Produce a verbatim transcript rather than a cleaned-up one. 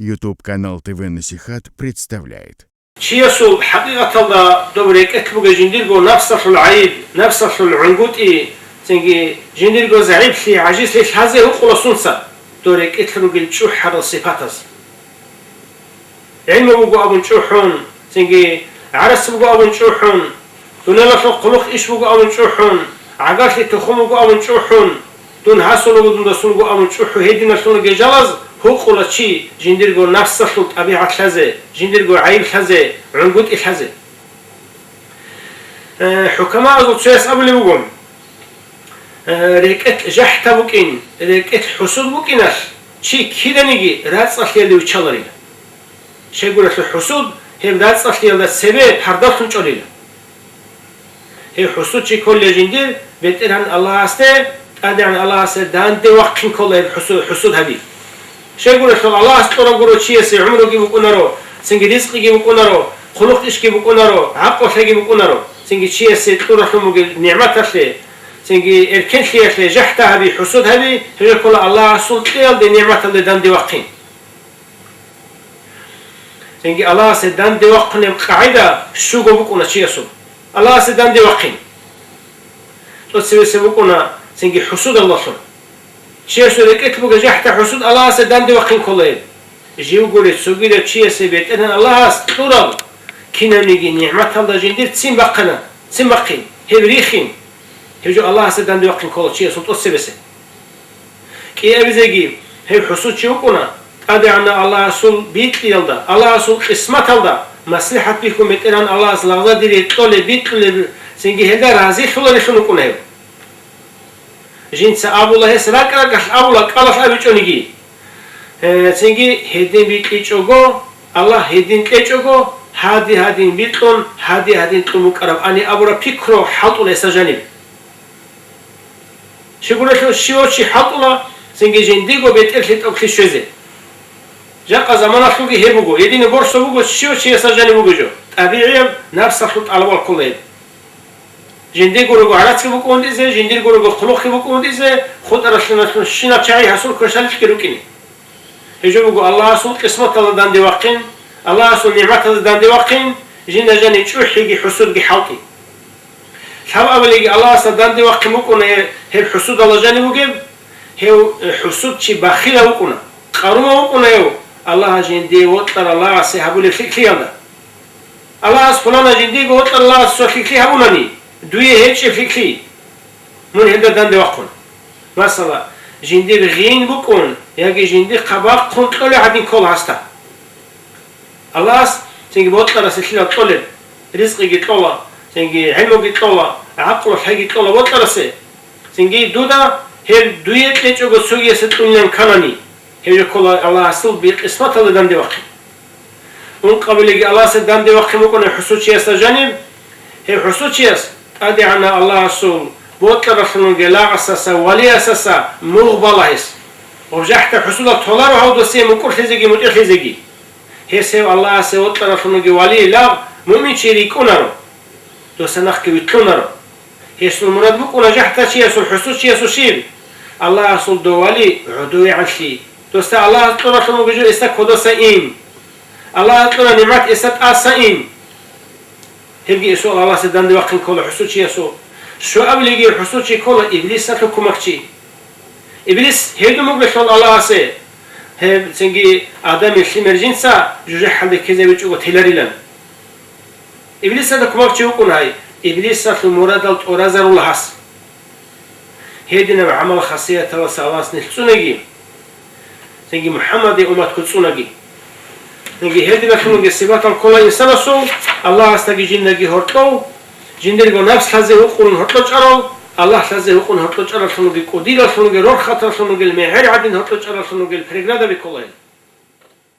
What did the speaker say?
YouTube канал Т В Насихат представляет. Чиясул хӀакъикъаталда доб рекӀелъ бугеб жиндирго напсалъул гӀайиб, напсалъул гӀунгутӀи, цинги жиндирго загӀиплъи, гӀажизлъи лъазе гьукъула сунца, доб рекӀелъ ругел чӀухӀарал сипатаз. ГӀилму буго абун чӀухӀун, цинги гӀарац буго абун чӀухӀун, дуниялалъул хъулухъ иш буго абун чӀухӀун, гӀагарлъи тухум буго абун чӀухӀун, дун гьасул руго дундасул руго абун чӀухӀу гьединалъун гежалаз гьукъула чи жиндирго напсалъул тӀабигӀат лъазе, жиндирго гӀайиб лъазе, гӀунгутӀи лъазе. Э, хӀукамаазул цояс абулеб буго, э, рекӀелъ жахӀда букӀин, рекӀелъ хӀусуд букӀиналъ чи киданиги рацӀцӀалъиялде виччаларила. Щайгурелъул хӀусуд гьеб рацӀцӀалъиялда цебе пардалъун чӀолила. Гьеб хӀусуд чи кколев жиндир БетӀергьан Аллагьасде, ТӀадегӀан Аллагьасе данде вахъин ккола гьеб хӀусу-, хӀусуд гьаби. Щайгурелъул Аллагьас кьурав гуро чиясе гӀумруги букӀунаро, цинги ризкъиги букӀунаро, хъулухъ ишги букӀунаро, гӀакълу лъайги букӀунаро, цинги чиясе кьуралъун бугеб нигӀматалъе, цинги эркенлъиялъе жахӀда гьаби, хӀусуд гьаби, гьеб ккола Аллагьасул кьеялде нигӀматалде данде вахъин. Цинги Аллагьасе данде вахъунеб къагӀида щуго букӀуна чиясул. Аллагьасе данде вахъин. ТӀоцебесеб букӀуна цинги хӀусудалдалъун. Чиясул рекӀелъ бугеб жахӀда хӀусуд Аллагьасе данде вахъин ккола гьеб. Живгури цогидав чиясе БетӀергьан Аллагьас кьураб кинабниги нигӀматалда жиндир ццин бахъана, ццин бахъин, гьеб рихин. Гьеб жо Аллагьасе данде вахъин ккола чиясул тӀоцебесеб. КӀиабизеги гьеб хӀусуд чи вукӀуна, ТӀадегӀанав Аллагьасул бикьиялда, Аллагьасул къисматалда маслихӀат бихьун БетӀергьан Аллагьас лагъзадере кьолеб, бикьулеб, цинги гьелда разилъуларелъун вукӀуна гьев. Жинца абула, гьес ракӀ-ракӀалъ абула, кӀалалъ абичӀониги. Э, цинги гьедин бикьичӀого, Аллагь гьедин кьечӀого, гьади-гьадин бикьун, гьади-гьадин кьун букӀарабани абураб пикру хӀалтӀула гьесда жаниб. Щиб гурелъул щивав чи хӀалтӀула, цинги жиндиего бетӀерлъи тӀокӀлъи щвезе. Жакъа заманалъулги гьеб буго, гьединаб борхьи буго, щивав чиясда жаниб буго жо, тӀабигӀияб напсалъул тӀалабал ккола гьеб. Жиндирго руго гӀарацги букӀундизе, жиндирго руго хъулухъги букӀундизе, хутӀаралъуналъун щинаб чагӀи гьасул кверщаликьги рукӀине. Гьеб жо буго Аллагьасул къисматалда данде вахъин, Аллагьасул нигӀматалда данде вахъин, жинда жаниб чӀухӀиги хӀусудги хӀалтӀи. Лъабабилеги Аллагьасда данде вахъин букӀуна гьеб хӀусудалда жаниб бугеб, гьев, э, хӀусудчи бахилав вукӀуна, къарумав вукӀуна гьев, Аллагьас жиндие вокьарав лагъасе гьабулеб лъикӀлъиялда. Аллагьас пуланас жиндиего вокьарав лагъасе цо лъикӀлъи гьабунани, дуе гьечӀеб лъикӀлъи, мун гьелда данде вахъун. Масала, жиндир гъин букӀун яги жиндихъа бахъун кьолеб гӀадин ккола гьасда. Аллагьас цинги бокьарасе лъилал кьолеб, ризкъиги кьола, цинги гӀелмуги кьола, гӀакълу лъайги кьола бокьарасе. Цинги дуда гьеб дуе кьечӀого цогиясе кьунилан кканани, гьеб жо ккола Аллагьасул би-, къисматалда данде вахъин. Ункъабилеги Аллагьасда данде вахъин букӀуна хӀусудчиясда жаниб, гьеб хӀусудчияс ТӀадегӀанав Аллагьасул бокьаралъун вугев лагъасаса, валиясаса мугъ бала гьес. Гъоб жахӀда хӀусудал толаро гьав досие мукӀурлъизеги мутӀигӀлъизеги. Гьес гьев Аллагьасе вокьаралъун вугев валияв лагъ муъминчи рикӀкӀунаро, досда нахъги вилълъунаро. Гьесул мурад букӀуна жахӀдачиясул, хӀусудчиясул щиб? Аллагьасул дов вали гӀодовегӀанлъи. Досда Аллагьас кьуралъун вугев жо гьесда кодоса ин. Аллагьас кьураб нигӀмат гьесда тӀаса ин. Гьебги гьесул Аллагьасе данде вахъин ккола хӀусудчиясул. Щуабилеги хӀусудчи ккола Иблисалъул кумекчи. Иблис гьедун бугелъул Аллагьасе, гьеб цинги Адамил лъимер жинца жужахӀалде ккезе бичӀого теларилан. Иблисалда кумекчи вукӀун гьай, Иблисалъул мурадал тӀуразарула гьас. Гьединаб гӀамал-хасияталаса Аллагьас нилъ цӀунаги, цинги МухӀаммадил умматго цӀунаги. Цинги гьединалъунги сипатал ккола инсанасул Аллагьасдаги жиндаги гьоркьов, жиндирго напс лъазе гьукъун гьоркьов чӀарал, Аллагь лъазе гьукъун гьоркьов чӀаралъунги, кӀудиялъунги, рорхаталъунги, мегӀер гӀадин гьоркьов чӀаралъунги преградаби ккола гьел.